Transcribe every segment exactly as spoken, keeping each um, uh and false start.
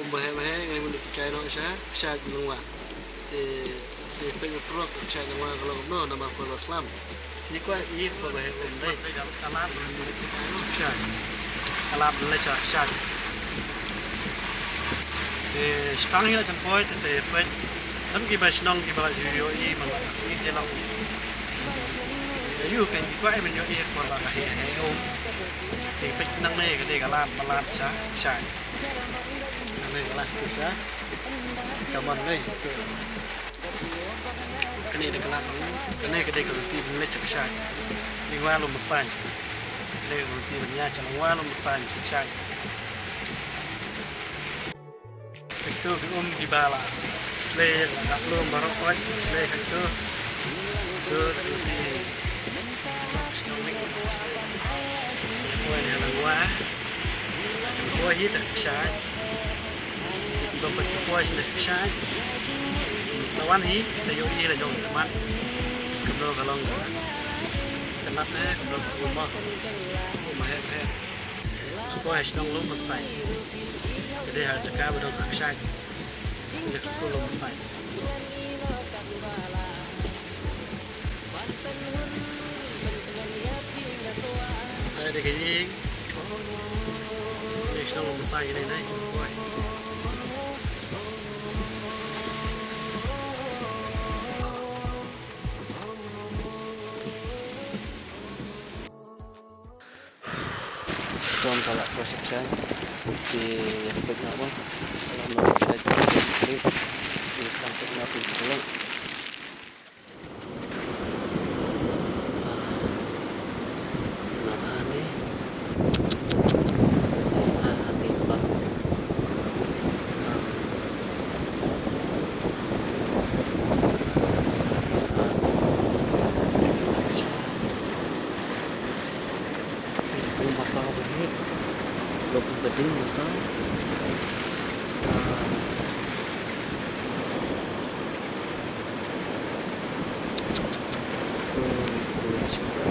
Baheh baheh ngi mut ki kai noh sha kshaid Nongwa. Te sa peit u prok kshaid Nongwa ka long kumno namar ka la slem. Te kwah i por baheh kumno dei. Ka lap lei sha kshaid. Te shipang hi la jan poi te sa peit. Don kiba shnong kiba la ju ïohi man la ka sngi te long. Te ïohi kan ki kwah ban ïohi por ba ka heh heh um. Te peit nangne ka dei ka lad ba lad sha kshaid. Nangne ka lad tu sha. Ka mon dei tu. Kane dei ka lad, kane ka dei ka lynti ban leit sha kshaid. Lyngwa Lumsain. Kane ka lynti ban ïaid sha Lyngwa Lumsain sha kshaid. Peit tu ki um kiba la slei, la dap lum baroh khoit, slei peit tu. Tu ka lynti. Poi ne Lyngwa. Jong poi hi ta kshaid. Kiba pat jong poi sha kshaid. Sa wan hi sa ïohi la jong khmat. Kumno ka long ka jannat eh, kumno ka um. Um heh heh. Poi ha shnong Lumsain. Ka dei ha jaka ba don ka kshaid. Next school Lumsain. Ka dei ka ïing. Ïing shnong Lumsain ka dei nai. Poi. Shong ka la poi sha kshaid. Te ïa peit noh ba. Ka la poi sha kshaid. Te sdang peit noh peit noh. Ah, na bha ne. Te ah, ne ba. Ah. Ah, ne. Te ah, sha. Kum ba saw ba hi. Lok ba ding ba saw. Ah. Oh, school shwa.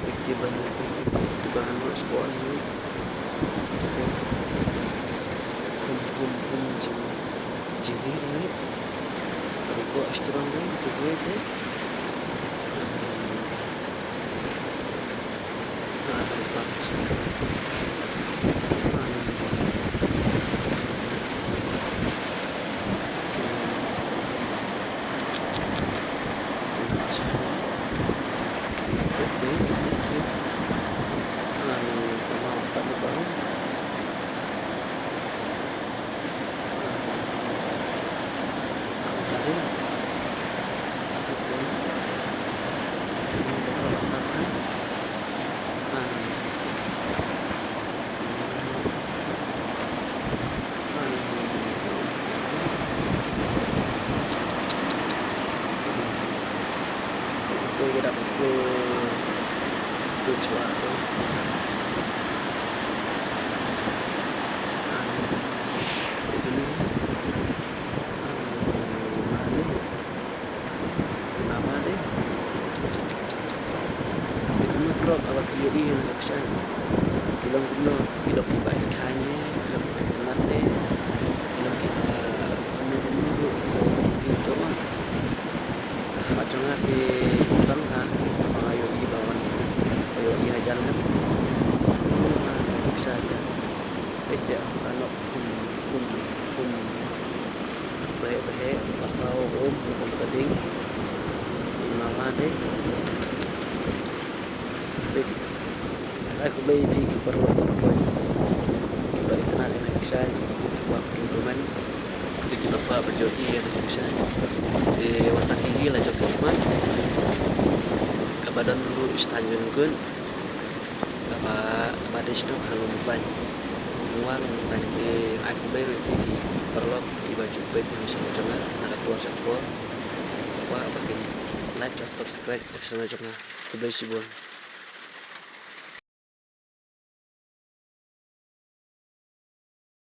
Peit ba, peit ba, peit ba, no sport hi. Te. Pum, pum, pum, jing. Jing hi, hi. Ruko strong dei, tu dei, tu. Ah, hai, pat. Ah, hai. Putih, putih. Ah, hai, sama, tak berubah. Mama dei. Te kumno prok aba ki ïohi na ka kshaid. Ki long kumno, ki long kiba ïa khañ ne, ki long kiba ïa tnat ne, ki long kiba kumno kumno, sa ïa ki ïohi to ma. Ka khmat jong nga te tang ha, ba nga ïohi ba wan, ba ïohi hajan ne. Sa kumno ha ka kshaid. Peit sha ka nok kum, kum, kum. Baheh, baheh, ba saw, um, um, ka ding. I mama dei. Te, ai khublei ïa phi ki paralok, paralok. Kiba itynnad ïa ka kshaid, kiba phi comment. Te kiba kwah ban ïohi ïa ka kshaid. Te wat sa khih hi la jong ki comment. Kaba don ruh i stan Ïewduh. Kaba, kaba dei shnong ha Lumsain. Nongwa Lumsain te ai khublei ruh ïa phi ki paralok kiba ju peit ïa ka channel jong nga na ka por sha ka por. Kwah ba kin like, share, subscribe ïa ka channel jong nga. Khublei shibun.